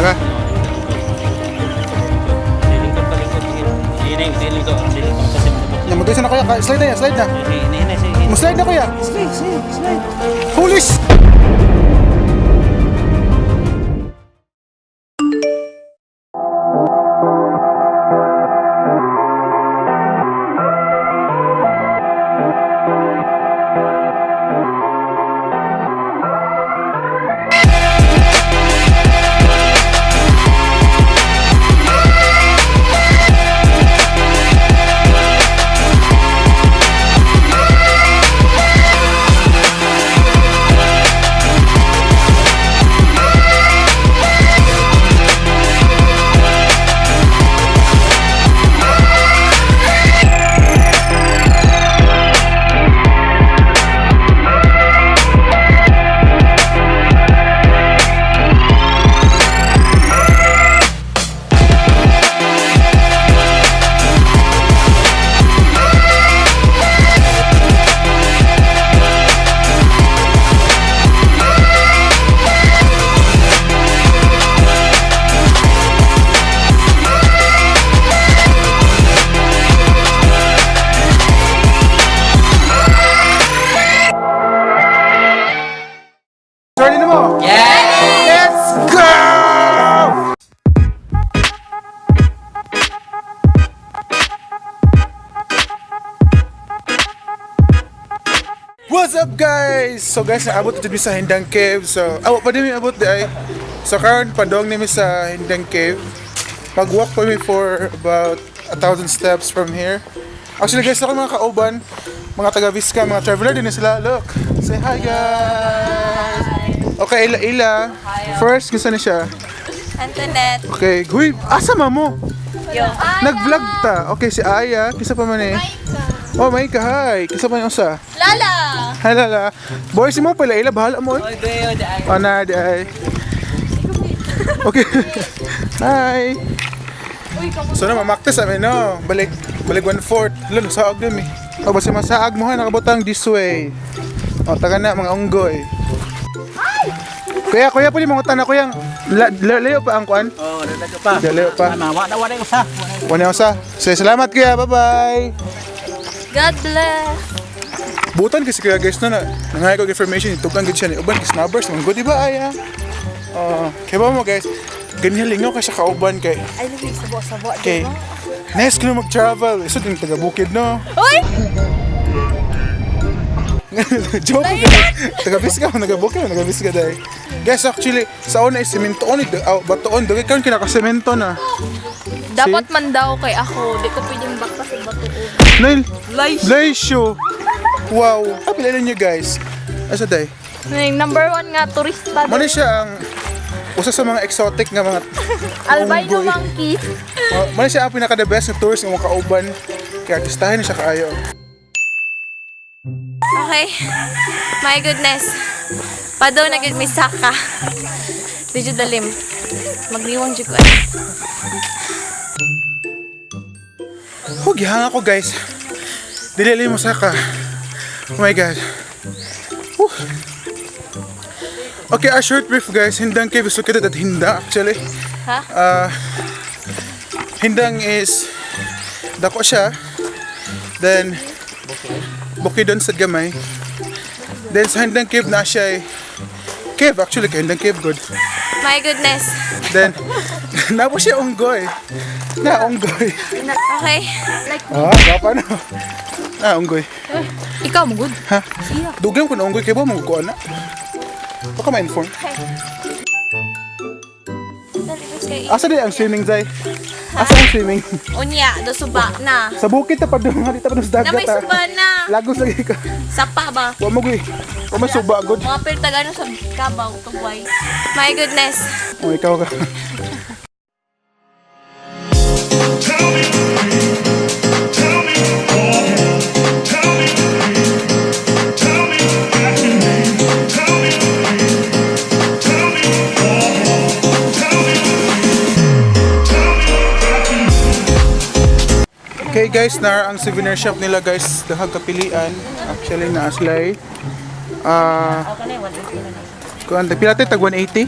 Diba? Lingkod pa, lingkod. Lingkod. Lingkod kasi. Nya mo na kuya, slide na ya, slide na. Hini. Mo slide na kuya. Slide, slide, slide. Holy Ready na mo? Yeah! Let's go! What's up, guys? So guys, naabot na mi sa Hindang Cave. So, aw, pa din mi abot di ay. So karon padong nimi sa Hindang Cave. Mag-walk pa mi for about 1,000 steps from here. Actually guys, ako mga kauban, mga taga Visca, mga traveler din na sila. Look, say hi guys. Okay, ila ila. First, kinsa ni siya? Antoinette. Okay, huy, asa ma mo? Yo. Nag-vlog ta. Okay, si Aya, kinsa pa man eh? Oh, may ka, hi. Kinsa pa ni usa? Lala! Hi, Lala. Boys, mo pala ila, bahala mo. Eh. Oy, Beo, di ay. Oh, na, di ay. Okay. Hi. So na, mamakta sa amin, no? Balik, balik 1/4. Lalo, nasaag na mi. O, basta masaag mo ha, nakabutang this way. O, taga na, mga unggoy. Kuya, kuya, pwede mga na kuya. Layo pa ang kuan. Oh, dalaga pa. Dalaga pa. Wala, wala yung usa. Wala usa. So, salamat kuya, bye-bye. God bless. Butan kasi kuya guys no na nangay ko information itukan gid siya ni uban kay snubbers man good, di ba aya? Oh, kay ba mo guys? Ganyan lingaw ka siya kauban kay Ay, lamig sabo-sabo. kay nice ko mag-travel. Isod yung taga bukid no. Uy! Joke. Taga Bisca, taga bukid, taga Bisca dai. Guys, actually sa una is semento on oh, batoon dugay karon kinakasemento na. Dapat man daw kay ako. Di ko pwedeng bakta sa batuon. Nail. Laisyo. Wow. Ah, pila niyo guys. Asa day? Yung number one nga, turista. Muna siya ang usa sa mga exotic nga mga Albino unggoy. monkeys. Muna siya ang pinaka the best nga tourist nga mga kauban. Kaya artistahin na siya kaayo. Okay. My goodness. Padaw na gid may saka. Di jud dalim. Magliwang jud ko. Ay. Oh, gihanga ko guys. Dili mo saka. Oh my God. Whew. Okay, a short brief guys. Hindang Cave is located at Hinda actually. Ha? Hindang is dako siya. Then Bukidon sa gamay. Then sa Hindang Cave na siya eh. Cave actually kay Hindang Cave good. My goodness. Then napo siya unggoy. Na unggoy. Okay. Ah, gapa no. Ah, unggoy. Ikaw mo good. Ha? Dugay ko na unggoy kay ba mo ko ana. Baka ma-inform. Asa di ang swimming zay? Asa ang swimming? Unya, do suba na. Sa bukid ta pa doon, dito pa doon sa Na dagat. may ah. suba na. Lagos lagi ka. Sapa ba? Wa mo guy. Wa may suba god. Mga pirtagano sa kabaw, tubay. My goodness. Oh, ikaw ka. Tell me, tell me, oh, tell me, tell me that you need. Tell me, tell me, oh, tell me, tell me that you need. Okay guys, na ang souvenir shop nila guys, dahag kapilian. Actually na aslay. Ah. Kuan, pila tag 180?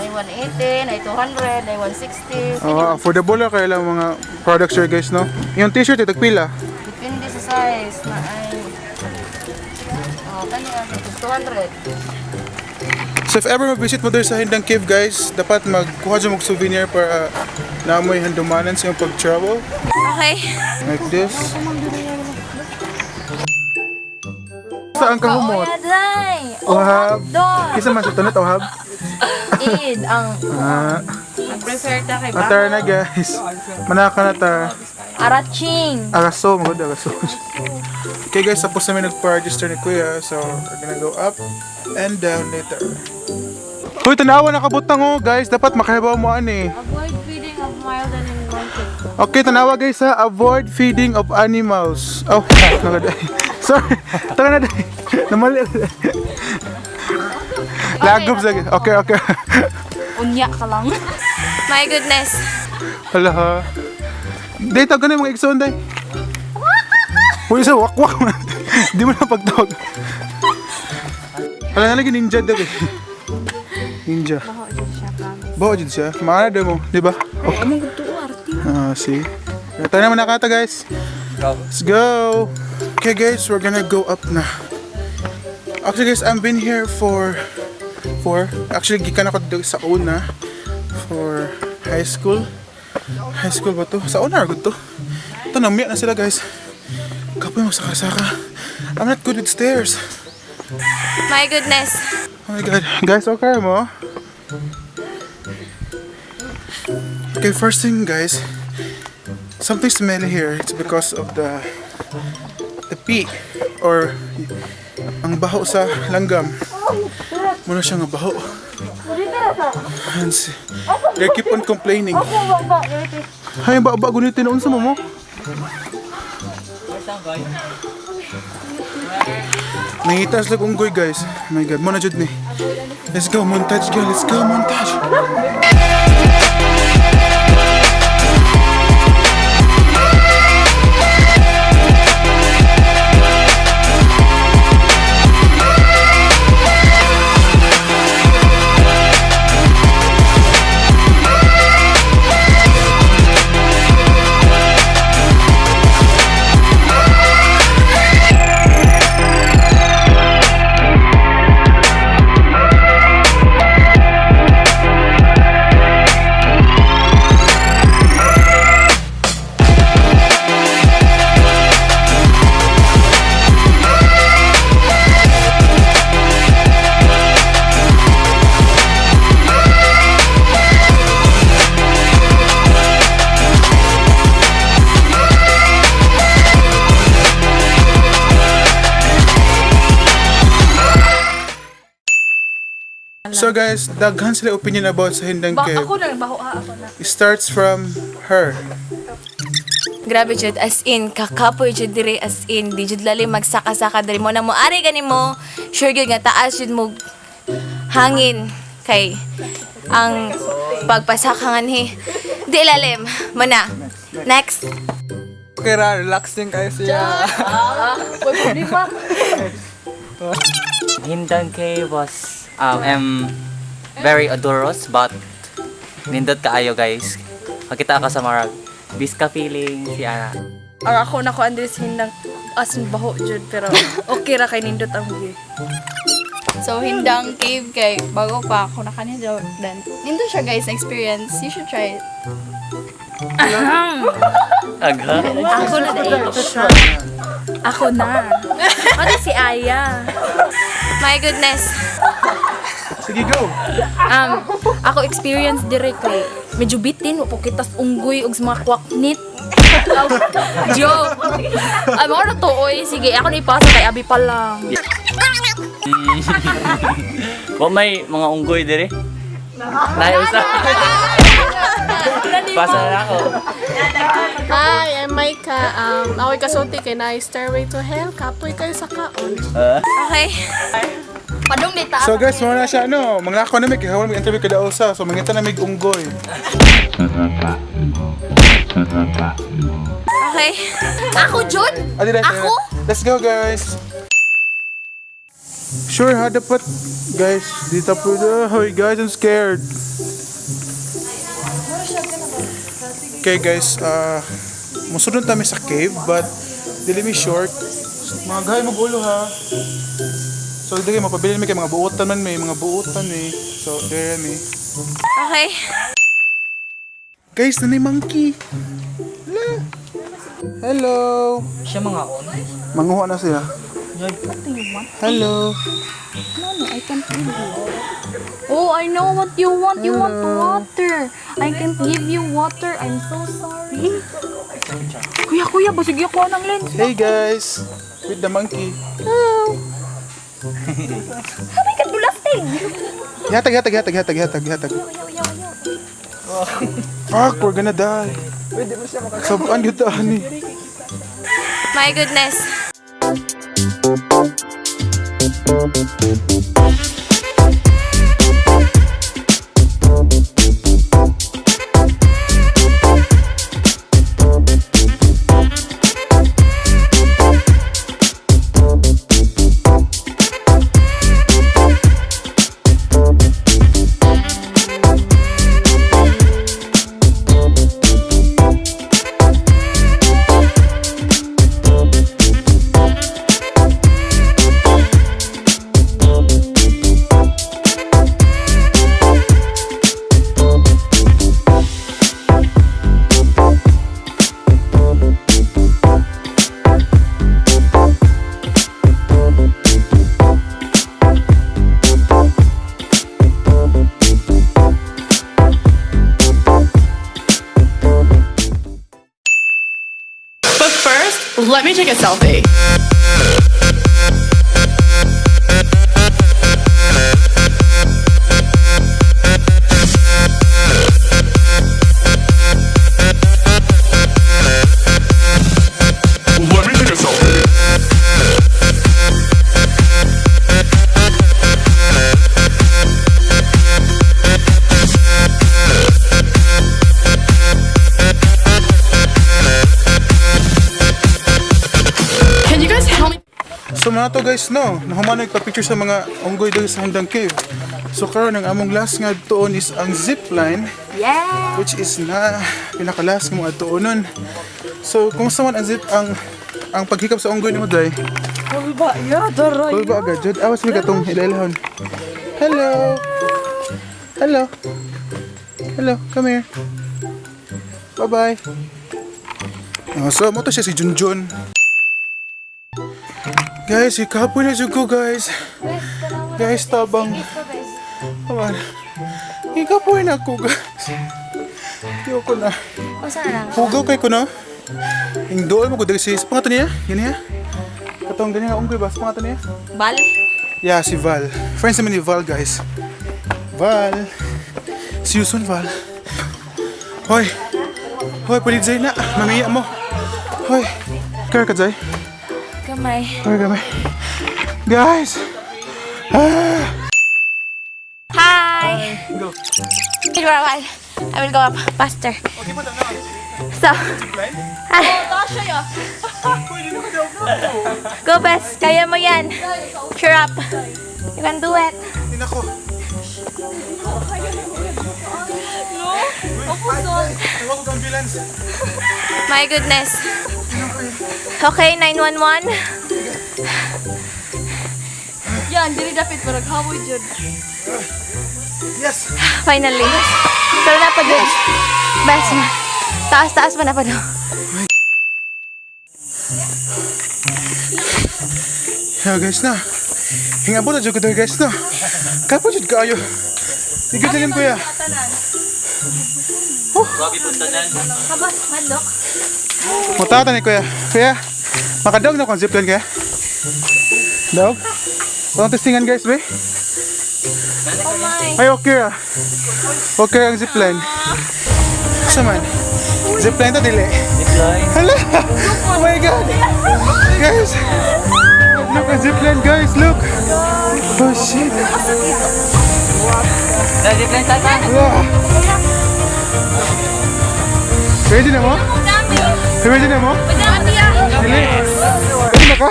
Nay 180, nay 200, nay 160. Oh, affordable lang kaya lang mga products here guys, no? Yung t-shirt, ito pila. Depende sa size na ay. Oh, kanya 200. So if ever mag-visit mo there sa Hindang Cave guys, dapat magkuha dyan mag souvenir para naamoy handumanan sa iyong pag-travel. Okay. Like this. Saan ka humot? Day! Ohab. Dog! Kisa man sa tunot, ohab. Id ang Ah, prefer ta kay tara na guys. Manaka na ta. Araching. Araso, magod araso. Okay guys, tapos namin nagpa-register ni Kuya. So, we're gonna go up and down later. Hoy, tanawa nakabutang oh guys. Dapat makahibaw mo ani. Avoid feeding of mild and unwanted. Okay, tanawa guys ha. Avoid feeding of animals. Oh, nakaday. Sorry. Tara na day. Namali. Lagob sa. Okay. Unya ka lang. My goodness. Hala ha. Day, tawag ka na yung mga igsoon, day. Uy, isa, wakwak. Di mo na pagtawag. Hala na lagi ninja daw eh. Ninja. Baho jud siya. Maana daw mo, di ba? Okay. Ah, see. Tayo naman nakata, guys. Let's go. Okay, guys, we're gonna go up na. Actually, guys, I've been here for actually gikan ako dito sa una for high school. High school ba to? Sa una, good to. Ito, namiya na sila, guys. Kapoy magsaka-saka. I'm not good with stairs. My goodness. Oh my God. Guys, okay mo? Okay, first thing guys, something smelly here. It's because of the pee or ang baho sa langgam. Muna siya nga baho. And they keep on complaining. Hay, ba ba gunitin unsa mo mo? Nangita sila unggoy guys. Oh my God, mo na jud ni. Let's go montage girl, let's go montage. So guys, daghan sila opinion about sa Hindang Cave. Ako na, baho ha, ako na. It starts from her. Grabe jud as in kakapoy jud dire as in di jud lalim magsaka-saka diri mo na mo ari gani mo sure gyud nga taas jud mo hangin kay ang pagpasaka nganhi di lalim mo na next. Okay ra, relaxing kayo siya. Hindang Cave was very odorous but nindot kaayo guys. Makita ka sa marag biska feeling si Ana. Ang ako na ko Andres hindang as in baho jud pero okay ra kay nindot ang view. So, Hindang Cave kay bago pa ako nakanilo. Then, nindot siya guys na experience. You should try it. Agha. Ako na dai. Ako na. Ano si Aya? My goodness. Sige, go! Ako experience dire kay medyo bitin wa po kitas unggoy og sa mga kwaknit. Joke. Ay, mga na to, oy. Sige, ako na ipasa kay Abi pa lang. Wa may mga unggoy dire. Nay usa. Pasa na ako. Hi, I'm Maika. Ako'y kasulti kay na Stairway to Hell. Kapoy kayo sa kaon. Okay. Padung di taas. So guys, muna siya ano, mga ako na may kaya wala mag-interview kada usa. So mangita na mig unggoy. Okay. Ako, Jud? Adi, Ako? Let's go guys. Sure ha, dapat guys, dito po. Hoy guys, I'm scared. Okay guys, musunod kami sa cave but dili mi short. Mga gay magulo ha. So dili mapabili mi kay mga buotan man may mga buotan eh. So there mi. Okay. Guys, nanay monkey. Hala. Hello. Siya mga on. Manguha na siya. Hello. No, I can't give you. Oh, I know what you want. You want water. I can't give you water. I'm so sorry. Kuya, kuya, basig ako ng lens. Hey guys. With the monkey. Oh my God, bulastig! Hatag, hatag, hatag, hatag, hatag, hatag. Fuck, we're gonna die. Sabaan yun ani. My goodness. But first, let me take a selfie. Let me take a selfie. Can you guys help me? So mga to guys, no, nahuman nagpa-picture sa mga unggoy dito sa Hindang Cave. So karon ang among last nga tuon is ang zip line. Yeah! Which is na pinaka-last mo adtuon nun. So kumusta man ang zip ang paghikap sa unggoy nimo day? Kulba, ya, daray. Kulba agad jud. Awas mi katong ilailahon. Hello. Hello. Hello, come here. Bye-bye. Oh, so mo to siya si Junjun. Guys, ikapoy na jud ko, guys. Guys, tabang. Aman. Ikapoy na ako, guys. Ayoko na. O, saan na lang? Hugaw kay ko na. Yung dool mo ko diri si sa pangato niya. Gani niya. Katong gani nga unggoy ba sa pangato niya? Bal? Yeah, si Val. Friends naman ni Val, guys. Val. See you soon, Val. Hoy. Hoy, pwede Zay na. Mamiya mo. Hoy. Kaya ka, Zay? Kamay. Kaya kamay. Guys! Ah! Hi! Go. Wait for a while. I will go up faster. So, hi. Go, Bes. Kaya mo yan. Cheer up. You can do it. Hindi ko. No? Tawag ko ambulance. My goodness. Okay, 911. Yan, dili dapat parang hawoy jud. Yes! Finally. Pero na pa dun. Bes, taas-taas pa na pa daw. Yeah, guys na. Hingabot na jud ko diri, guys na. Kapo jud kaayo. Sige dyan kuya. Grabe po tanan. Kabos, madlok. Mutata ni kuya. Kuya, makadog na kung zipline kuya. Dog? Walang testingan guys, be. Oh my. Ay, okay ah. Okay ang zipline. Sa man? Zipline to dili. Zipline. Hala! Oh my God! Guys! Look ang zipline guys, look! Oh shit! Na zipline tata. Hala! Ready na mo? Ready na mo? Dili! Ready na ka?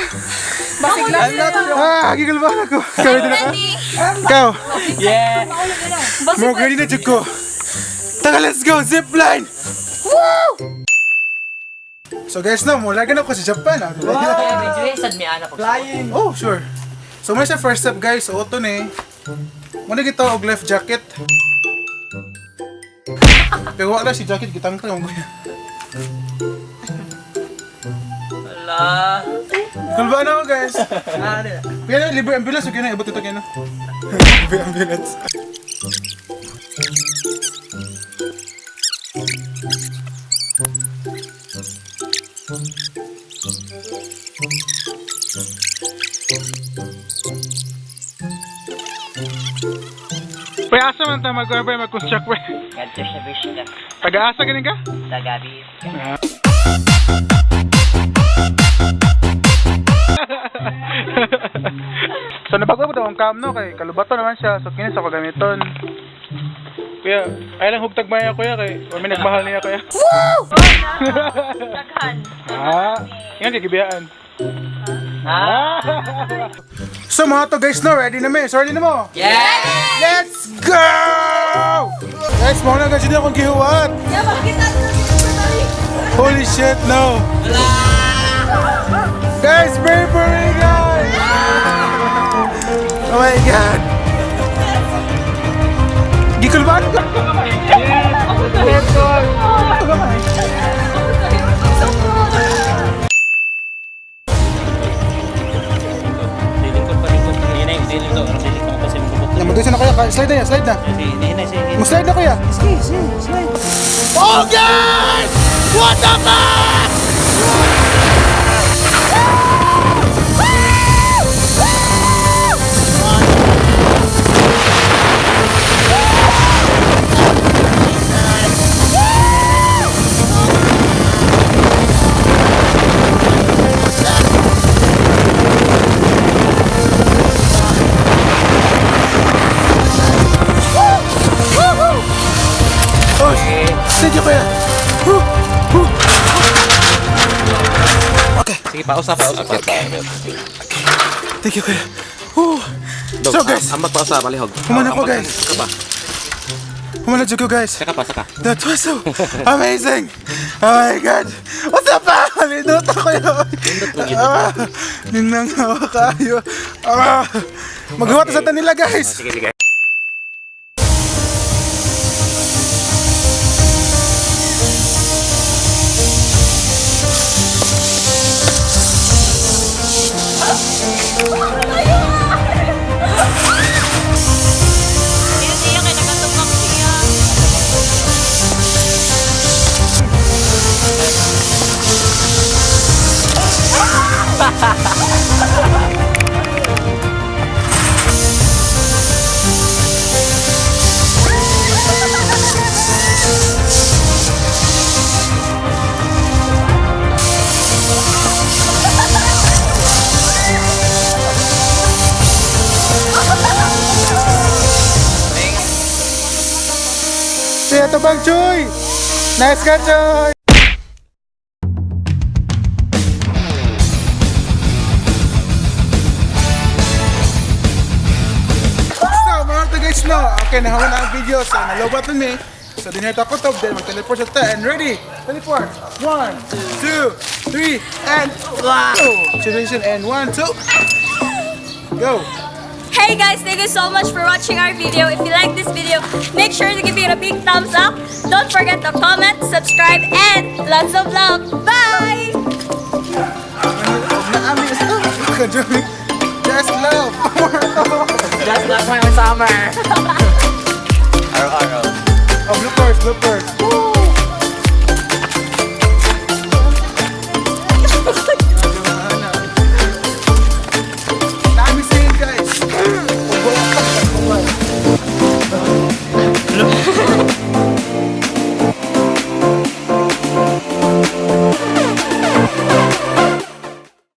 Ah, gigalbahan ako. Ikaw, ready na ka? Ikaw. Yeah. Mark, ready na jud ko. Taka, let's go! Zipline! Woo! So guys, no, mula na ako sa Japan. Ah. Medyo sad mi ana pag Flying! Oh, sure. So, may sa first step guys, so auto ni. Muna gito og left jacket. Pero wala si jacket gitangtang mo kuya. Wala. Kulba na ako guys. Kuya na libre ambulance okay na ibot ito kaya na. Libre ambulance. Kuya, asa man ta mag-order mag-construct we. Kadto sa Vista. Taga-asa ganin ka? Tagabi. So nabago ko daw ang cam no kay kalubato naman siya so kini sa ko gamiton. Kuya, ay lang hugtag maya kuya kay wa may nagmahal niya kuya. Woo! Daghan. Ah, ingat kay gibiyaan. Ah. So mga to guys no, ready na mi. So ready na mo? Yeah! Let's go! Guys, mo na guys hindi akong gihuwat. Holy shit, no. Guys, bravery guys! Oh my god. Gikulban ko. Namadusin na kuya, slide na yan, slide na. Mo-slide na kuya. Sige, sige, slide. Oh guys! What the fuck? Oh, thank you kuya. Woo, woo. Okay. Sige, pausa, pausa. Thank you kuya. Woo. So guys, Ambak pausa, palihog. Humana ko, guys. Saka pa, humana jud ko guys. saka pa, saka. That was so amazing! Oh my God! What's up, ah? Nindot ako yun! Ah, Ninang hawa kayo. Ah, Maghuwat sa tanila, guys! Sige, sige. Iya kay nakatupok siya. Siya ito bang Choy! Nice ka, Choy! So, mga to guys, no? Okay, nahawa na ang video. So, nalobat na ni. So, dinito ako to. Then, mag-teleport sa ta. And ready! Teleport! 1, 2, 3, and go! Situation and 1, 2, go! Hey guys, thank you so much for watching our video. If you like this video, make sure to give it a big thumbs up. Don't forget to comment, subscribe, and lots of love. Bye! Just love! Just like my summer. Araw-araw. Oh, bloopers, bloopers.